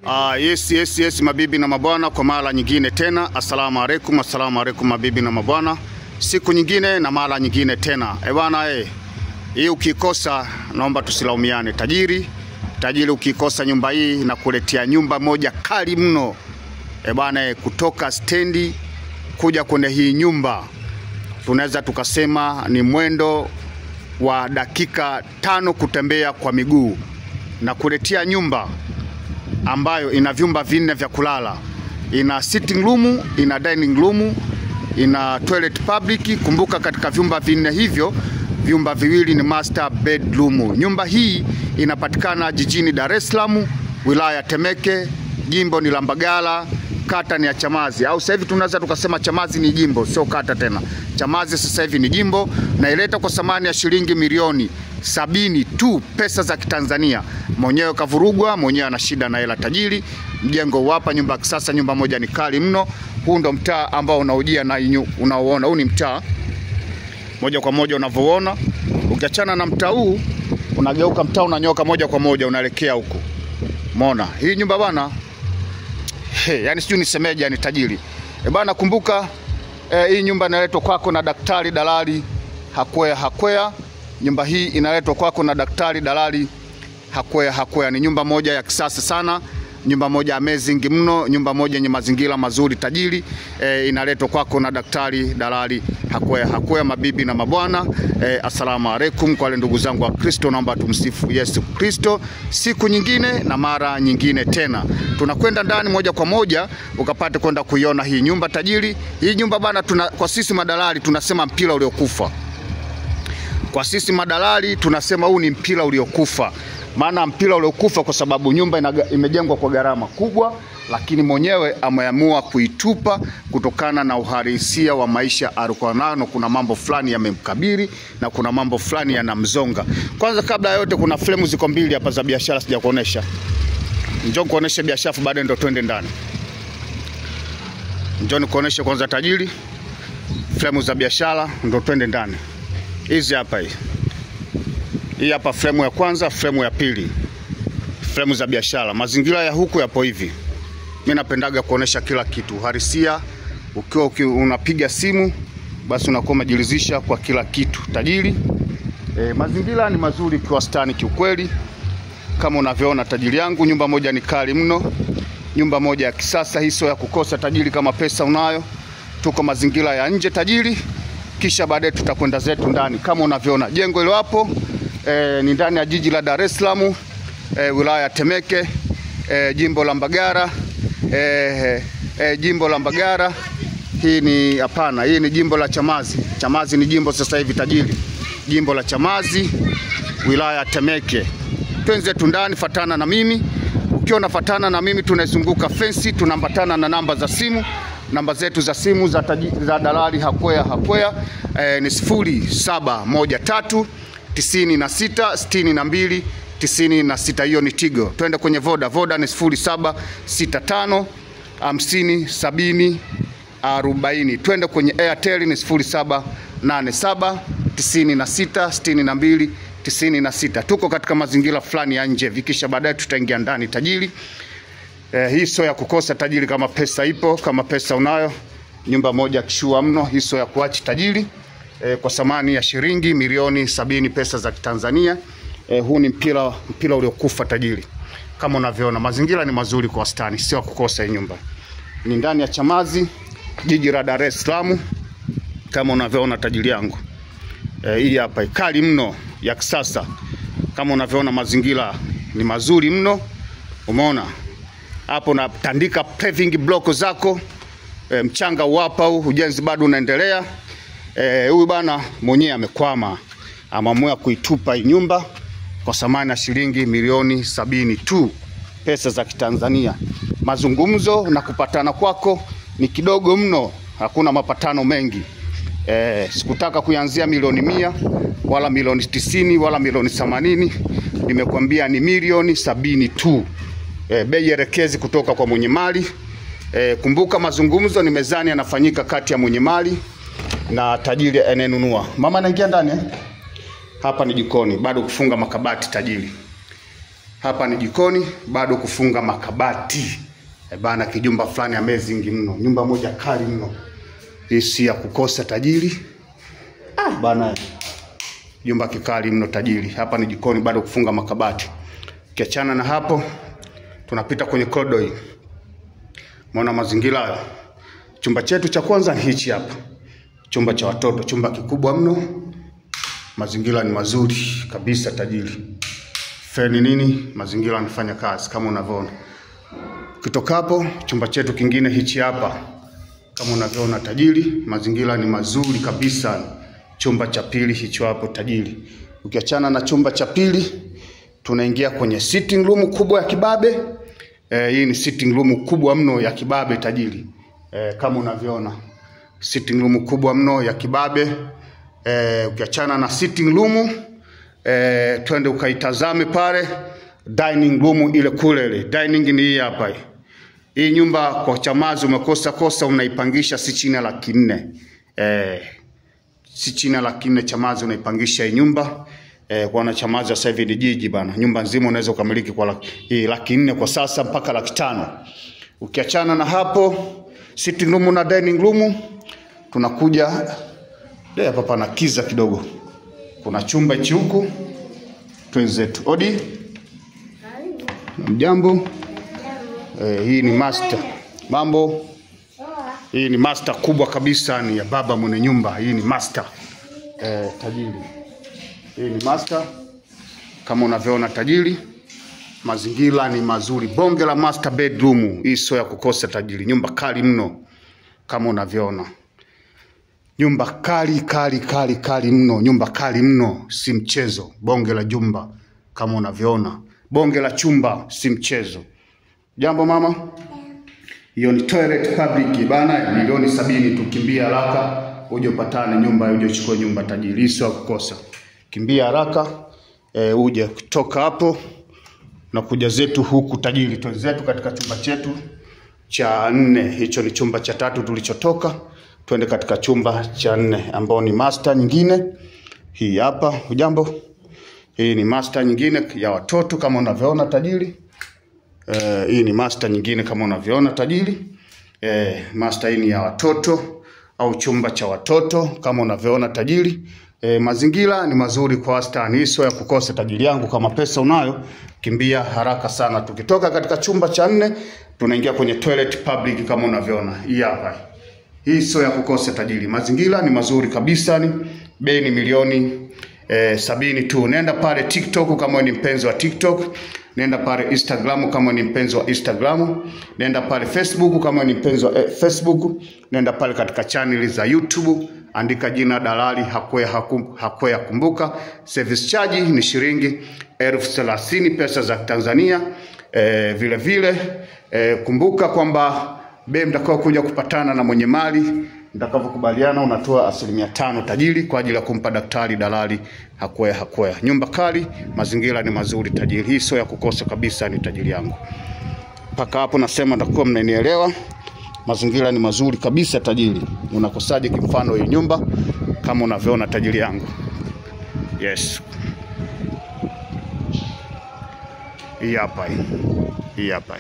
Yes, yes, yes, mabibi na mabwana, kwa mara nyingine tena, assalamu alaikum, assalamu alaikum mabibi na mabwana, siku nyingine na mara nyingine tena. Bwana hii ukikosa naomba tusilaumiane. Tajiri, tajiri ukikosa nyumba hii na kuletea nyumba moja kali mno. Bwana kutoka stendi kuja kwenye hii nyumba tunaweza tukasema ni mwendo wa dakika 5 kutembea kwa miguu, na kuletea nyumba ambayo ina vyumba 4 vya kulala, ina sitting room, ina dining room, ina toilet public. Kumbuka katika vyumba 4 hivyo, vyumba 2 ni master bedroom. Nyumba hii inapatikana jijini Dar es Salaam, wilaya Temeke, jimbo ni la Mbagala, kata ni ya Chamazi. Au sasa hivi tunaweza tukasema Chamazi ni jimbo, sio kata tena. Chamazi sasa hivi ni jimbo, na ileta kwa thamani ya shilingi milioni 70 tu, pesa za Kitanzania. Mwenyewe kavurugwa, mwenyewe ana shida na hela tajiri. Mjengo hapa nyumba ya kisasa, nyumba moja ni kali mno. Huu ndo mtaa ambao unaujia na unaoona. Huu ni mtaa moja kwa moja unavyoona. Ukiachana na mtaa huu, unageuka mtaa unanyoka moja kwa moja unaelekea huko. Umeona? Hii nyumba bana, yani sijui nisemeje, yani tajiri. Bana kumbuka hii nyumba inaletwa kwako na Daktari Dalali Hakwea Hakwea. Nyumba hii inaletwa kwako na Daktari Dalali Hakwea Hakwea. Ni nyumba moja ya kisasa sana, nyumba moja amazing mno, nyumba moja yenye mazingira mazuri tajiri. Inaletwa kwako na Daktari Dalali Hakwea Hakwea. Mabibi na mabwana, assalamu alaikum. Kwa wale ndugu zangu wa Kristo, naomba tumsifu Yesu Kristo. Siku nyingine na mara nyingine tena tunakwenda ndani moja kwa moja ukapate kwenda kuiona hii nyumba tajiri. Hii nyumba bana, kwa sisi madalali tunasema mpira uliokufa. Kwa sisi madalali tunasema huu ni mpira uliokufa. Maana mpira uliokufa kwa sababu nyumba imejengwa kwa gharama kubwa, lakini mwenyewe ameamua kuitupa kutokana na uhalisia wa maisha alikuwa nayo. Kuna mambo fulani yamemkabili na kuna mambo fulani yanamzonga. Kwanza kabla ya yote, kuna fremu ziko 2 hapa za biashara sijakuonesha. Njoo nikuoneshe biashara, baadaye ndo twende ndani. Njoo nikuoneshe kwanza tajiri, fremu za biashara ndo twende ndani. Hizi hapa hii. Hii hapa fremu ya kwanza, fremu ya pili. Fremu za biashara. Mazingira ya huku yapo hivi. Mimi napendaga kuonesha kila kitu. Uhalisia, ukiwa unapiga simu basi unakuwa umejiridhisha kwa kila kitu tajiri. Mazingira ni mazuri kwa wastani kiukweli. Kama unavyoona tajiri yangu, nyumba moja ni kali mno. Nyumba moja ya kisasa, hii sio ya kukosa tajiri kama pesa unayo. Tuko mazingira ya nje tajiri, kisha baadaye tutakwenda zetu ndani. Kama unavyoona jengo hilo hapo, ni ndani ya jiji la Dar es Salaam, wilaya ya Temeke, jimbo la Mbagala, jimbo la Mbagala. Hii ni hapana, hii ni jimbo la Chamazi. Chamazi ni jimbo sasa hivi tajiri. Jimbo la Chamazi, wilaya ya Temeke. Twenze tu ndani, fatana na mimi. Ukiwa unafatana na mimi tunazunguka fensi, tunaambatana na namba za simu. Namba zetu za simu za Dalali Hakwea Hakwea ni 0713 96 62 96. Hiyo ni Tigo. Twende kwenye Voda. Voda ni 0765 50 70 40. Twende kwenye Airtel ni 0787 96 62 96. Tuko katika mazingira fulani ya nje, vikisha baadaye tutaingia ndani tajiri. Hii sio ya kukosa tajiri, kama pesa ipo, kama pesa unayo. Nyumba moja kishua mno, hii sio ya kuachi tajiri. Kwa thamani ya shilingi milioni 70 pesa za Kitanzania. Huu ni mpira uliokufa tajiri. Kama unavyoona mazingira ni mazuri kwa wastani, sio kukosa hii nyumba. Ni ndani ya Chamazi, jiji la Dar es Salaam, kama unavyoona tajiri yangu. Hii hapa kali mno ya kisasa. Kama unavyoona mazingira ni mazuri mno. Umeona? Hapo unatandika paving block zako. Mchanga hapa huu, ujenzi bado unaendelea. Huyu bana mwenyewe amekwama. Ameamua kuitupa hii nyumba kwa thamani ya shilingi milioni 70 tu, pesa za Kitanzania. Mazungumzo na kupatana kwako ni kidogo mno, hakuna mapatano mengi. Sikutaka kuanzia milioni 100 wala milioni 90 wala milioni 80. Nimekuambia ni milioni 70 tu. Bei elekezi kutoka kwa mwenye mali. Kumbuka mazungumzo ni mezani, yanafanyika kati ya mwenye mali na tajiri anayenunua. Mama anaingia ndani Hapa ni jikoni, bado kufunga makabati tajiri. Hapa ni jikoni, bado kufunga makabati. Bana, kijumba fulani amazing mno. Nyumba moja kali mno. Hii si ya kukosa tajiri. Bana, jumba kikali mno tajiri. Hapa ni jikoni, bado kufunga makabati. Kiachana na hapo, tunapita kwenye corridor hii. Muona mazingira hayo. Chumba chetu cha kwanza ni hichi hapa. Chumba cha watoto, chumba kikubwa mno. Mazingira ni mazuri kabisa tajiri. Feni nini, mazingira yanafanya kazi kama unavyoona. Ukitoka hapo, chumba chetu kingine hichi hapa. Kama unavyoona tajiri, mazingira ni mazuri kabisa. Chumba cha pili hicho hapo tajiri. Ukiachana na chumba cha pili, tunaingia kwenye sitting room kubwa ya kibabe. Hii ni sitting room kubwa mno ya kibabe tajiri. Kama unavyoona, sitting room kubwa mno ya kibabe. Ukiachana na sitting room, twende ukaitazame pale dining room ile kule ile. Dining ni hii hapa hii. Hii nyumba kwa Chamazi umekosa kosa, unaipangisha si chini ya 400,000. Si chini ya 400,000 Chamazi unaipangisha hii nyumba. Kwa na Chamazi sasa hivi ni jiji bana. Nyumba nzima unaweza ukamiliki kwa 400,000 kwa sasa mpaka 500,000. Ukiachana na hapo sitting room na dining room, tunakuja hapa pana kiza kidogo. Kuna chumba hichi huku. Twenzetu. Odi. Mjambo. Hii ni master. Mambo. Hii ni master kubwa kabisa, ni ya baba mwenye nyumba. Hii ni master. Tajiri. Hii ni master. Kama unavyoona tajiri, mazingira ni mazuri. Bonge la master bedroom. Hii sio ya kukosa tajiri. Nyumba kali mno kama unavyoona. Nyumba kali kali kali kali mno, nyumba kali mno, si mchezo. Bonge la jumba kama unavyoona. Bonge la chumba, si mchezo. Jambo mama. Hiyo ni toilet public bana, 70,000,000 tukimbia haraka uje upatane nyumba, uje uchukue nyumba tajiri, sio kukosa. Kimbia haraka uje kutoka hapo na kuja zetu huku tajiri, twenzetu katika chumba chetu cha 4. Hicho ni chumba cha 3 tulichotoka. Twende katika chumba cha 4 ambao ni master nyingine. Hii hapa, hujambo. Hii ni master nyingine ya watoto kama unavyoona tajiri. Hii ni master nyingine kama unavyoona tajiri. Master hii ni ya watoto au chumba cha watoto kama unavyoona tajiri. Mazingira ni mazuri kwa wastani, sio ya kukosa tajiri yangu. Kama pesa unayo, kimbia haraka sana. Tukitoka katika chumba cha 4 tunaingia kwenye toilet public kama unavyoona. Hii hapa. Hii sio ya kukosa tajiri. Mazingira ni mazuri kabisa, ni bei ni 70,000,000 tu. Nenda pale TikTok kama ni mpenzi wa TikTok, nenda pale Instagram kama ni mpenzi wa Instagram, nenda pale Facebook kama ni mpenzi wa Facebook, nenda pale katika channel za YouTube, andika jina Dalali Hakwea. Kumbuka service charge ni shilingi 30,000 pesa za Tanzania. Vile vile kumbuka kwamba bei mtakao kuja kupatana na mwenye mali, mtakavyokubaliana unatoa 5% tajiri kwa ajili ya kumpa daktari Dalali Hakwea. Nyumba kali, mazingira ni mazuri tajiri. Hii sio ya kukosa kabisa, ni tajiri yangu. Paka hapo nasema nitakuwa mnanielewa. Mazingira ni mazuri kabisa tajiri. Unakosaje kimfano hii nyumba kama unavyoona tajiri yangu? Yes. Hii hapa hii. Hii hapa.